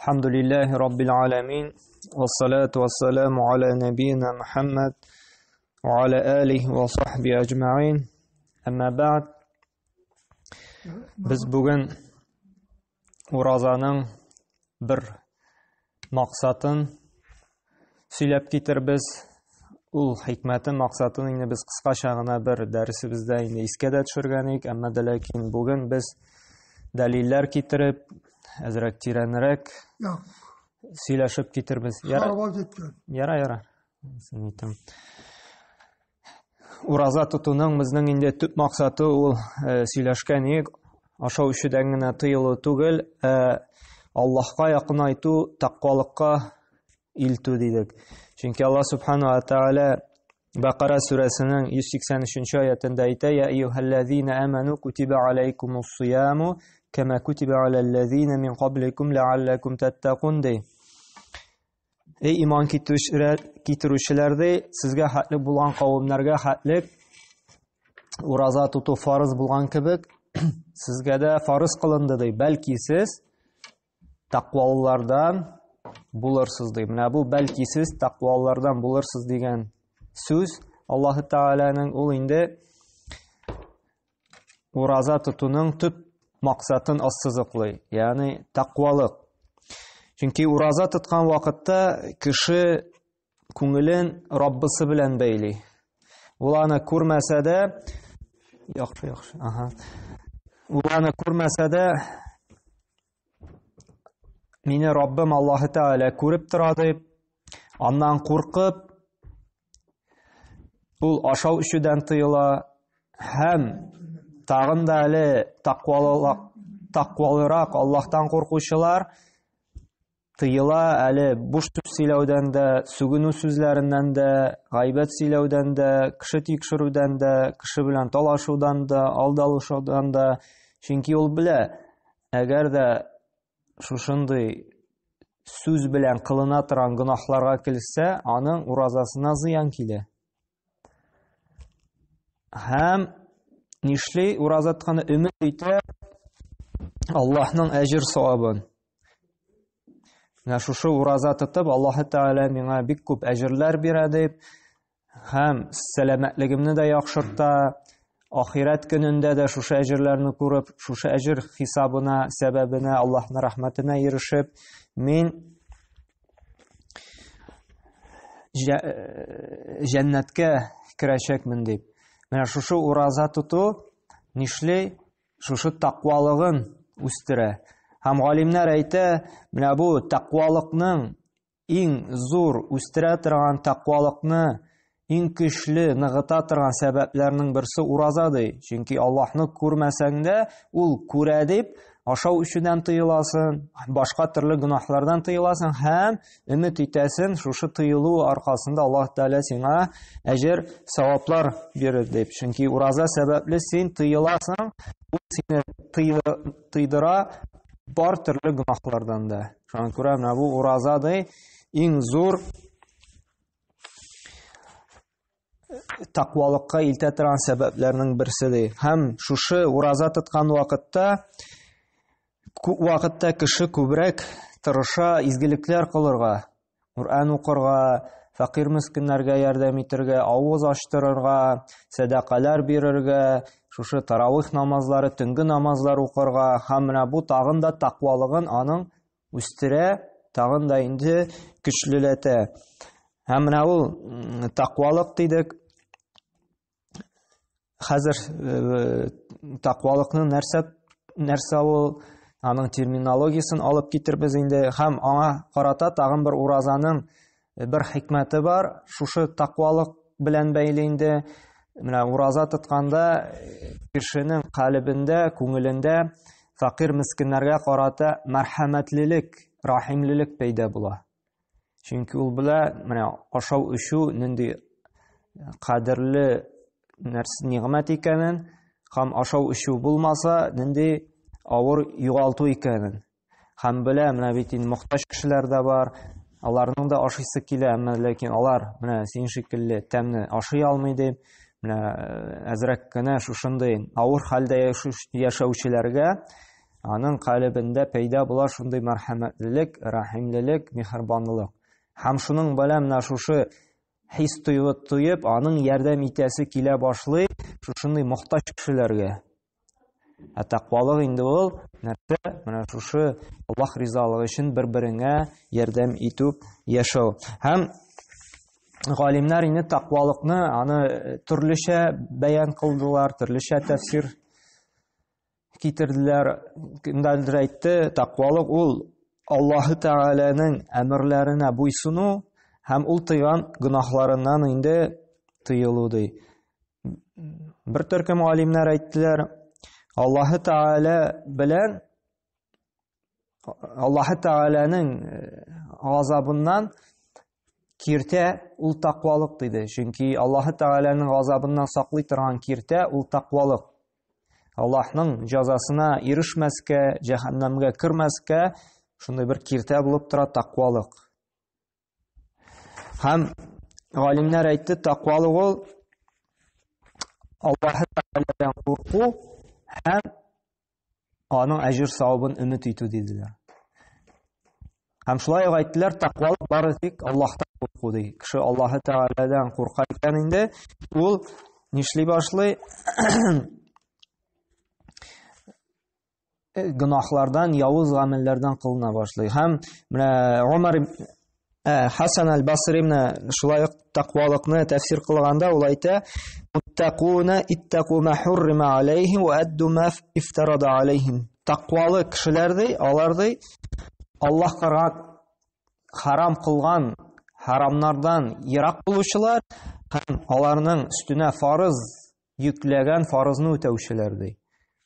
الحمد لله رب العالمين والصلاة والسلام على نبينا محمد وعلى آله وصحبه أجمعين أما بعد Без бүген уразаның бер максатын сөйләп китербез. Ул хикмәтен, максатын инде без кыскача гына бер дәресебездә инде искә дә төшергән идек, әмма дә ләкин бүген без дәлилләр китереп, әзрәк тирәнрәк сөйләшеп китербез. Яра, яра, яра. Син әйтәм. Ураза тотуның безнең инде төп максаты ул э, сөйләшкән идек, ашау эчүдән генә тыелу түгел, ә Аллаһка якынайту, тәкъвалыкка илтү дидек. Чөнки Аллаһ субхану ва тааля Бакара сүрәсенең 183 аятында әйтә: "Я әйюһәлләзина аману кутиба алейкумус сияму кама кутиба алаллазина мин кабликум лааллакум таттакун" ди. Эй иман китерүчеләр, китерүчеләр ди, сезгә хәтлек булган кавемнәргә хәтлек ураза тоту фарыз булган кебек, сезгә дә фарыз кылынды ди. Бәлки сез тәкъвалылардан булырсыз ди. Менә бу бәлки сез тәкъвалылардан булырсыз дигән сүз Аллаһы Тәгаләнең ул инде ураза тотуның төп максатын ассызыклый, ягъни тәкъвалык. Чөнки ураза тоткан вакытта кеше күңелен Раббысы белән бәйли. Ул аны күрмәсә дә, яхшы, яхшы, ага. Ул аны күрмәсә дә, мине Раббым Аллаһы Тәгалә күреп тора дип, аннан куркып, Ул ашау эчүдән тыела һәм тагын да әле тәкъвалырак, тәкъвалырак Аллаһтан куркучылар тыела әле буш сүз сөйләүдән дә, сүгенү сүзләреннән дә, гайбәт сөйләүдән дә, кеше тикшерүдән дә, кеше белән талашудан да, алдалышудан да. Чөнки ул белә, әгәр дә шушындый сүз белән кылына торган гөнаһларга килсә, аның уразасына зыян килә. Һәм нишли ураза тотканда өмет итә Аллаһның әҗер савабын. Менә шушы ураза тотып, Аллаһы Тәгалә миңа бик күп әҗерләр бирә дип, һәм сәламәтлегемне дә яхшырта, ахирәт көнендә дә шушы әҗерләрне күреп, шушы әҗер хисабына, сәбәбенә, Аллаһның рәхмәтенә ирешеп, мин җәннәткә керәчәкмен дип. Менә шушы ураза тоту нишли? Шушы тәкъвалыгын үстерә. Һәм галимнәр әйтә, менә бу тәкъвалыкның иң зур үстерә торган тәкъвалыкны иң көчле ныгыта торган сәбәпләрнең берсе ураза ди. Чөнки Аллаһны күрмәсәң дә, ул күрә дип, ашау эчүдән тыеласың, башка төрле гөнаһлардан тыеласың һәм өмет итәсең, шушы тыелу аркасында Аллаһ Тәгалә сиңа әҗер, саваплар бирер дип. Чөнки ураза сәбәпле син тыеласың, ул сине тыйдыра бар төрле гөнаһлардан да. Шуңа күрә менә бу ураза ди иң зур тәкъвалыкка илтә торган сәбәпләрнең берсе ди. Һәм шушы ураза тоткан вакытта күп вакытта кеше күбрәк тырыша изгелекләр кылырга, Коръән укырга, фәкыйрь мескеннәргә ярдәм итәргә, авыз ачтырырга, сәдакалар бирергә, шушы таравих намазлары, төнге намазлар укырга һәм менә бу тагын да тәкъвалыгын аның үстерә, тагын да инде көчлеләтә. Һәм менә ул тәкъвалык дидек. Хәзер э, тәкъвалыкның нәрсә нәрсә ул, аның терминологиясен алып китербез инде һәм аңа карата тагын бер уразаның э, бер хикмәте бар. Шушы тәкъвалык белән бәйле инде. Менә ураза тотканда э, кешенең калебендә, күңелендә фәкыйрь мескеннәргә карата мәрхәмәтлелек, рәхимлелек пәйда була. Чөнки ул белә, менә ашау эчү нинди кадерле нәрсә нигъмәт икәнен һәм ашау эчү булмаса, нинди авыр югалту икәнен. Һәм белә, менә бит инде мохтаҗ кешеләр дә бар, аларның да ашыйсы килә, әмма ләкин алар менә син шикелле тәмне ашый алмый дип, менә э, әзрәк кенә шушындый авыр хәлдә яшәүчеләргә аның калебендә пәйда була шундый мәрхәмәтлелек, рәхимлелек, миһербанлылык. Һәм шуның белән менә шушы хис тойгы тоеп, аның ярдәм итәсе килә башлый шушындый мохтаҗ кешеләргә. Ә тәкъвалык инде ул нәрсә? Менә шушы Аллаһ ризалыгы өчен бер-береңә ярдәм итү, яшәү. Һәм галимнәр инде тәкъвалыкны аны төрлечә бәян кылдылар, төрлечә тәфсир китерделәр. Кемдәдер әйтте, тәкъвалык ул Аллаһы Тәгаләнең әмерләренә буйсыну һәм ул тыйган гөнаһларыннан инде тыелу ди. Бер төркем галимнәр әйттеләр, Аллаһы Тәгалә белән Аллаһы Тәгаләнең газабыннан киртә ул тәкъвалык диде. Чөнки Аллаһы Тәгаләнең газабыннан саклый торган киртә ул тәкъвалык. Аллаһның җәзасына ирешмәскә, җәһәннәмгә кермәскә шундый бер киртә булып тора тәкъвалык. Һәм галимнәр әйтте, тәкъвалык ул Аллаһы Тәгаләдән курку һәм аның әҗер савабын өмет итү диделәр. Һәм шулай ук әйттеләр, тәкъвалык бары тик Аллаһтан курку ди. Кеше Аллаһы Тәгаләдән курка икән инде, ул нишли башлый? Гөнаһлардан, явыз гамәлләрдән кылына башлый. Һәм менә Умар Хасан аль-Басри менә шулай ук тәкъвалыкны тәфсир кылганда ул әйтә: "Муттакуна иттаку ма хуррима алейхим ва адду ма ифтарада алейхим". Тәкъвалы кешеләр ди, алар ди, Аллаһ харам кылган харамнардан ерак булучылар һәм аларның өстенә фарыз йөкләгән фарызны үтәүчеләр ди.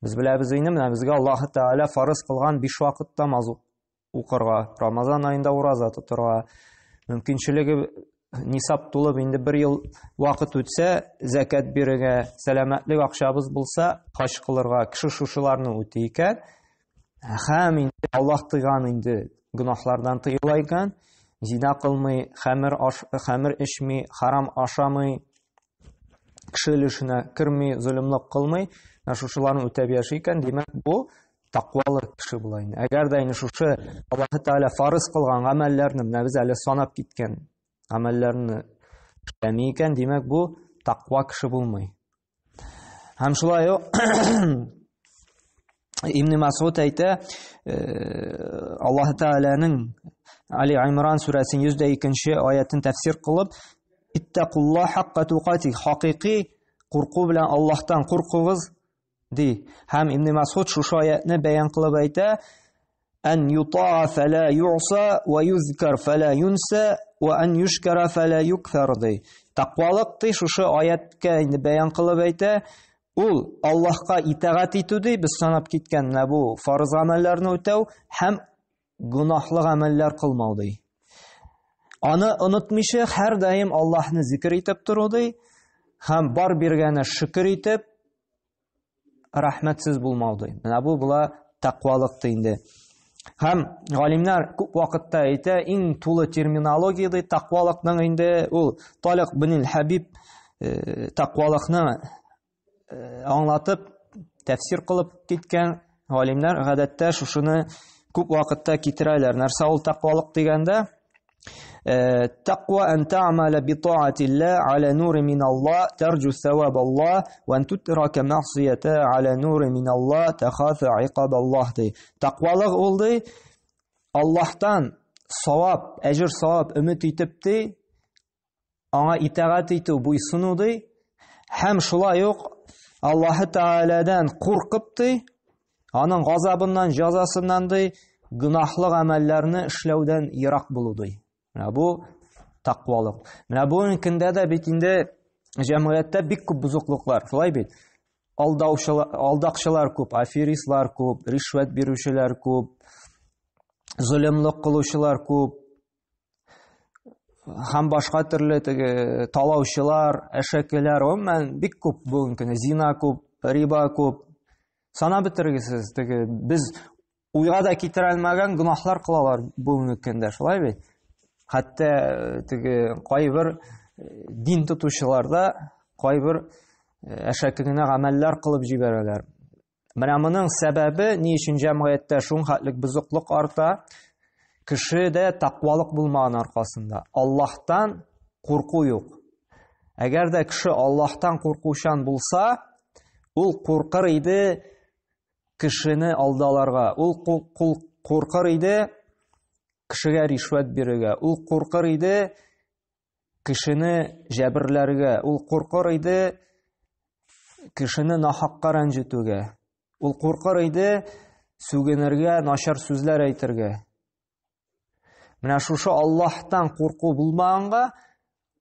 Без беләбез инде, менә безгә Аллаһ Тәгалә фарыз кылган биш вакыт намаз укырга, Рамазан аенда ураза тотырга, мөмкинчелеге нисап тулып инде бер ел вакыт үтсә, зәкәт бирергә, сәламәтлек акчабыз булса, хаҗ кылырга, кеше шушыларны үти икән, һәм инде Аллаһ тыйган инде гөнаһлардан тыела икән, зина кылмый, хәмер аш, хәмер эчми, харам ашамый, кеше өлешенә керми, золымлык кылмый, менә шушыларны үтәп яши икән, димәк, бу тәкъвалы кеше була инде. Әгәр дә инде шушы Аллаһы Тәгалә фарыз кылган гамәлләрне, менә без әле санап киткән гамәлләрне эшләми икән, димәк, бу тәкъва кеше булмый. Һәм шулай ук Ибн Масуд әйтә, Аллаһ Тәгаләнең Али Имран сүрәсенең 102-нче аятын тәфсир кылып, Иттакуллаһ хакка тукати, хакыйкый курку белән Аллаһтан куркыгыз ди. Һәм Ибн Масуд шушы аятны бәян кылып әйтә, Ән ютаа фәлә юъса ва юзкар фәлә юнса ва ан юшкара фәлә юкфар ди. Тәкъвалык ди шушы аяткә инде бәян кылып әйтә, ул Аллаһка итагать итү ди, без санап киткән менә бу фарыз гамәлләрне үтәү һәм гөнаһлы гамәлләр кылмау ди. Аны онытмыйча һәрдаим Аллаһны зикр итеп тору ди һәм бар биргәне шөкер итеп рәхмәтсез булмау ди. Менә бу була тәкъвалык ди инде. Һәм галимнәр күп вакытта әйтә, иң тулы терминология ди тәкъвалыкның инде ул Талик бин Хабиб тәкъвалыкны аңлатып, тәфсир кылып киткән галимнәр гадәттә шушыны күп вакытта китерәләр. Нәрсә ул тәкъвалык дигәндә? Тәкъва ан та'мала би таатилла аля нури мин Алла тарҗу саваб Алла ва ан тутрака мәгъсията аля нури мин Алла тахафа икаб Аллах ди. Тәкъвалык ул ди Аллаһтан савап, әҗер савап өмет итеп ди, аңа итагать итү, буйсыну ди, һәм шулай ук Аллаһы Тәгаләдән куркып ди, аның газабыннан, җәзасыннан ди, гөнаһлы гамәлләрне эшләүдән ерак булу ди. Менә бу тәкъвалык. Менә бүгенге көндә дә бит инде җәмгыятьтә бик күп бозыклыклар, шулай бит? Алдаучылар, алдакчылар күп, аферистлар күп, ришвәт бирүчеләр күп, золымлык кылучылар күп, һәм башка төрле теге талаучылар, әшәкеләр, гомумән бик күп бүгенге көндә зина күп, риба күп. Санап бетергесез теге без уйга да китерә алмаган гөнаһлар кылалар бүгенге көндә, шулай бит? Хәтта теге кайбер дин тотучылар да кайбер әшәке генә гамәлләр кылып җибәрәләр. Менә моның сәбәбе, ни өчен җәмгыятьтә шунхәтлек бозыклык арта? Кешедә тәкъвалык булмаган аркасында. Аллаһтан курку юк. Әгәр дә кеше Аллаһтан куркучан булса, ул куркыр иде кешене алдаларга, ул куркыр иде кешегә ришвәт бирергә, ул куркыр иде кешене җәберләргә, ул куркыр иде кешене нахакка рәнҗетүгә, ул куркыр иде сүгенергә, начар сүзләр әйтергә. Менә шушы Аллаһтан курку булмаганга,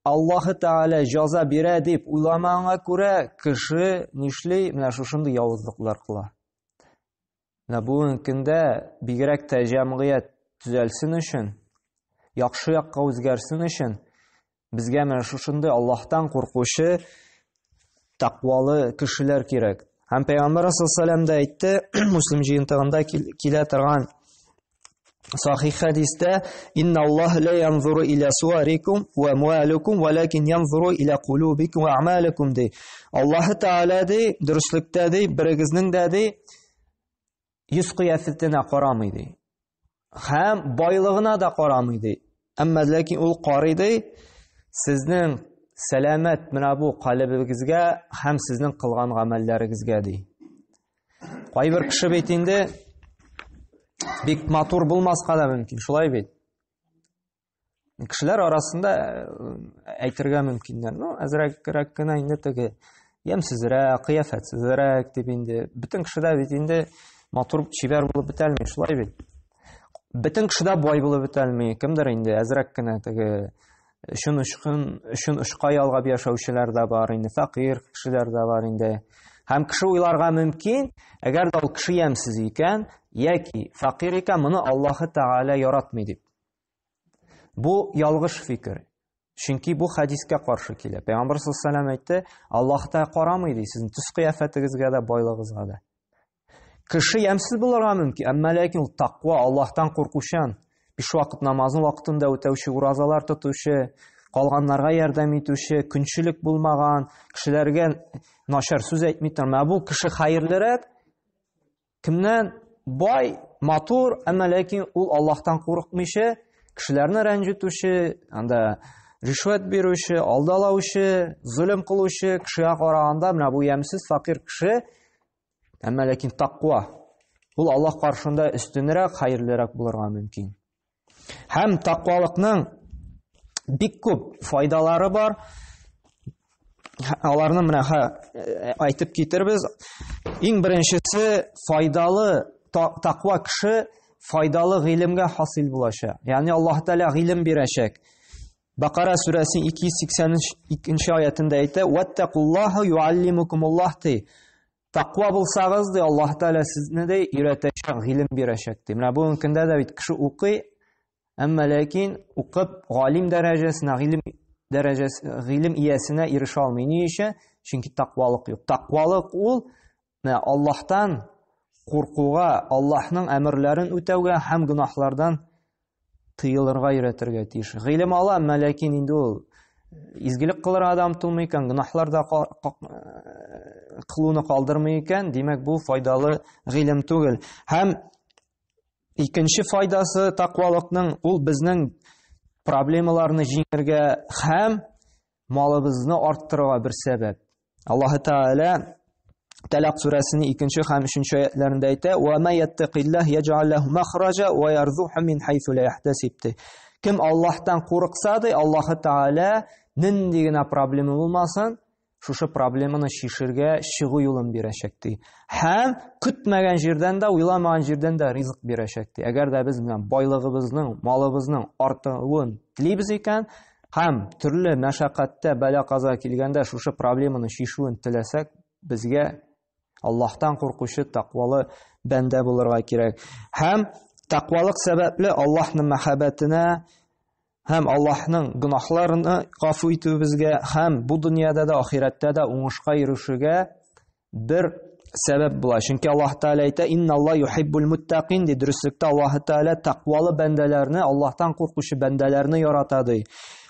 Аллаһы Тәгалә җаза бирә дип уйламаганга күрә, кеше нишли? Менә шушындый явызлыклар кыла. Менә бүгенге көндә бигрәк тә җәмгыять төзәлсен өчен, яхшы якка үзгәрсен өчен безгә менә шушындый Аллаһтан куркучы тәкъвалы кешеләр кирәк. Һәм Пәйгамбәр саллаллаху дә әйтте, Муслим җыентыгында килә торган сахих хәдистә, "Инна Аллаһ ла янзуру иля суарикум ва амваликум, валакин янзуру иля кулубикум ва а'маликум" ди. Аллаһ Тәгалә ди, дөреслектә ди, берегезнең дә ди, йөз кыяфәтенә карамый ди. Һәм байлыгына да карамый ди. Әмма ләкин ул карый ди, сезнең сәламәт менә бу калебегезгә һәм сезнең кылган гамәлләрегезгә ди. Кайбер кеше бит инде бик матур булмаска да мөмкин, шулай бит. Кешеләр арасында э, әйтергә мөмкиннәр. Ну, әзрәкрәк кенә инде теге ямьсезрәк, кыяфәтсезрәк дип инде. Бөтен кеше дә бит инде матур, чибәр булып бетәлми, шулай бит. Бөтен кеше дә бай булып бетәлми. Кемдер инде әзрәк кенә теге өчен очкын, өчен очка ялгап яшәүчеләр дә бар инде, фәкыйрь кешеләр дә бар инде. Һәм кеше уйларга мөмкин, әгәр дә ул кеше ямьсез икән, яки фәкыйрь икән, моны Аллаһы Тәгалә яратмый дип. Бу ялгыш фикер. Чөнки бу хәдискә каршы килә. Пәйгамбер саллаллаху алейһи әйтте, Аллаһ та карамый ди сезнең төс кыяфәтегезгә дә, байлыгыгызга да. Кеше ямьсез булырга мөмкин, әмма ләкин ул тәкъва, Аллаһтан куркучан, биш вакыт намазын вакытында үтәүче, уразалар тотучы, калганнарга ярдәм итүче, көнчелек булмаган, кешеләргә начар сүз әйтми торган. Ә бу кеше хәерлерәк, Кемнән бай, матур, әмма ләкин ул Аллаһтан курыкмыйча, кешеләрне рәнҗетүче, анда ришвәт бирүче, алдалаучы, золым кылучы кешегә караганда менә бу ямьсез факир кеше, әмма ләкин тәкъва. Ул Аллаһ каршында өстенрәк, хәерлерәк булырга мөмкин. Һәм тәкъвалыкның бик күп файдалары бар. Аларны менә ха, э, әйтеп китербез. Иң беренчесе файдалы тәкъва кеше файдалы гыйлемгә хасил булачак. Ягъни Аллаһ Тәгалә гыйлем бирәчәк. Бакара сүрәсенең 282 аятында әйтә: "Ваттакуллаһа юаллимукумуллаһ" ди. Тәкъва булсагыз, ди, Аллаһ Тәгалә сезне дә өйрәтәчәк, гыйлем бирәчәк, ди. Менә бүгенге көндә дә бит кеше укый, әмма ләкин укып галим дәрәҗәсенә, гыйлем дәрәҗәсе, гыйлем иясенә ирешә алмый. Ни өчен? Чөнки тәкъвалык юк. Тәкъвалык ул менә Аллаһтан куркуга, Аллаһның әмерләрен үтәүгә һәм гөнаһлардан тыелырга өйрәтергә тиеш. Гыйлем ала, әмма ләкин инде ул изгелек кылырга да омтылмый икән, гөнаһлар да кылуны калдырмый икән, димәк, бу файдалы гыйлем түгел. Һәм икенче файдасы тәкъвалыкның ул безнең проблемаларны җиңәргә һәм малыбызны арттырырга бер сәбәп. Аллаһы Тәгалә Талак сүрәсенең икенче һәм өченче аятларында әйтә: "Ва ма яттакиллаһ яҗ'ал лаху махраҗа ва ярзуху мин хайсу ла яхтасиб" ди. Кем Аллаһтан курыкса ди, Аллаһы Тәгалә нинди генә проблема булмасын, шушы проблеманы чишергә чыгу юлын бирәчәк ди. Һәм көтмәгән җирдән дә, уйламаган җирдән дә ризык бирәчәк ди. Әгәр дә без менә байлыгыбызның, малыбызның артуын телибез икән, Һәм төрле мәшәкатьтә, бәла-каза килгәндә шушы проблеманы чишүен теләсәк, безгә Аллаһтан куркучы тәкъвалы бәндә булырга кирәк. Һәм тәкъвалык сәбәпле Аллаһның мәхәббәтенә һәм Аллаһның гөнаһларны гафу итүебезгә һәм бу дөньяда да, ахирәттә дә уңышка ирешүгә бер сәбәп була. Чөнки Аллаһ Тәгалә әйтә: "Инналлаһ юхиббул муттакин" ди. Дөреслектә Аллаһ Тәгалә тәкъвалы бәндәләрне, Аллаһтан куркучы бәндәләрне ярата ди.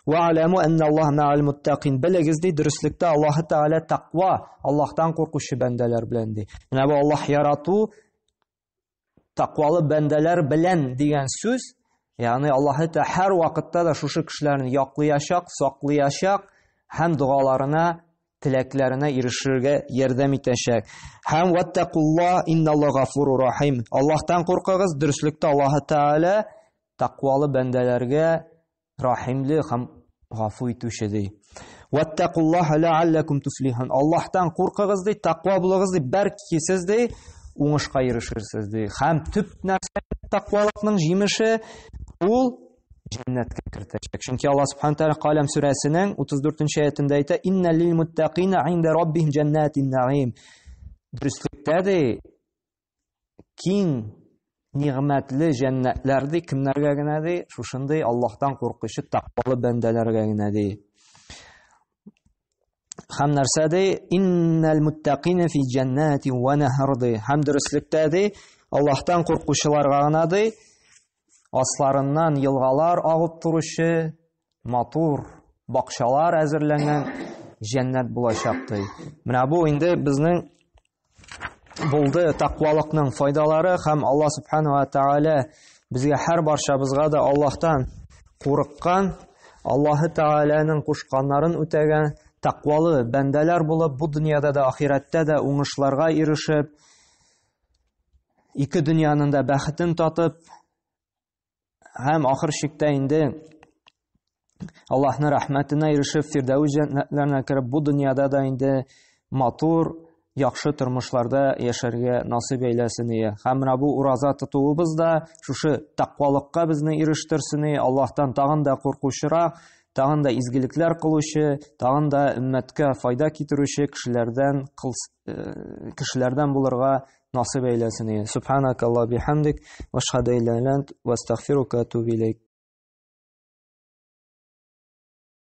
Ва аламу анналлаһ ма'ал муттакин. Белегез ди, дөреслектә Аллаһ Тәгалә тәкъва, Аллаһтан куркучы бәндәләр белән ди. Менә бу Аллаһ ярату тәкъвалы бәндәләр белән дигән сүз, ягъни Аллаһ Тәгалә һәр вакытта да шушы кешеләрне яклыячак, саклыячак һәм догаларына, теләкләренә ирешергә ярдәм итәчәк. Һәм ваттакулла инналлаһ гафурур рахим. Аллаһтан куркыгыз, дөреслектә Аллаһ Тәгалә тәкъвалы бәндәләргә рахимле һәм гафу итүче ди. Ваттакуллаһа ләалләкум туфлихун. Аллаһтан куркыгыз ди, тәкъва булыгыз ди, бәлки сез ди уңышка ирешерсез ди. Һәм төп нәрсә тәкъвалыкның җимеше ул җәннәткә кертәчәк. Чөнки Аллаһ Субхану тәгалә Каләм сүрәсенең 34-нче аятендә әйтә: "Инна лил муттакина инда раббихим җәннатин наим." Дөреслектә ди, киң нигъмәтле җәннәтләр ди, кемнәргә генә ди, шушындый Аллаһтан куркучы тәкъвалы бәндәләргә генә ди. Һәм нәрсә ди? Иннал муттакина фи җәннати ва наһар ди. Һәм дөреслектә ди, Аллаһтан куркучыларга гына ди, асларыннан елгалар агып торучы матур бакчалар әзерләнгән җәннәт булачак ди. Менә бу инде безнең булды тәкъвалыкның файдалары һәм Аллаһ субхану ва тааля безгә һәр барчабызга да Аллаһтан курыккан, Аллаһы Тәгаләнең кушканнарын үтәгән тәкъвалы бәндәләр булып, бу дөньяда да, ахирәттә дә уңышларга ирешеп, ике дөньяның да бәхетен татып, һәм ахыр чиктә инде Аллаһның рәхмәтенә ирешеп, Фирдәүс җәннәтләренә кереп, бу дөньяда да инде матур, яхшы тормышларда яшәргә насыйп әйләсен ие. Һәм менә бу ураза тотуыбыз да шушы тәкъвалыкка безне ирештерсен ие. Аллаһтан тагын да куркучырак, тагын да изгелекләр кылучы, тагын да өммәткә файда китерүче кешеләрдән кешеләрдән булырга насыйп әйләсен. Субханакалла бихамдик, ва ашһаду илля антә, ва астагфирука ва атубу илейк.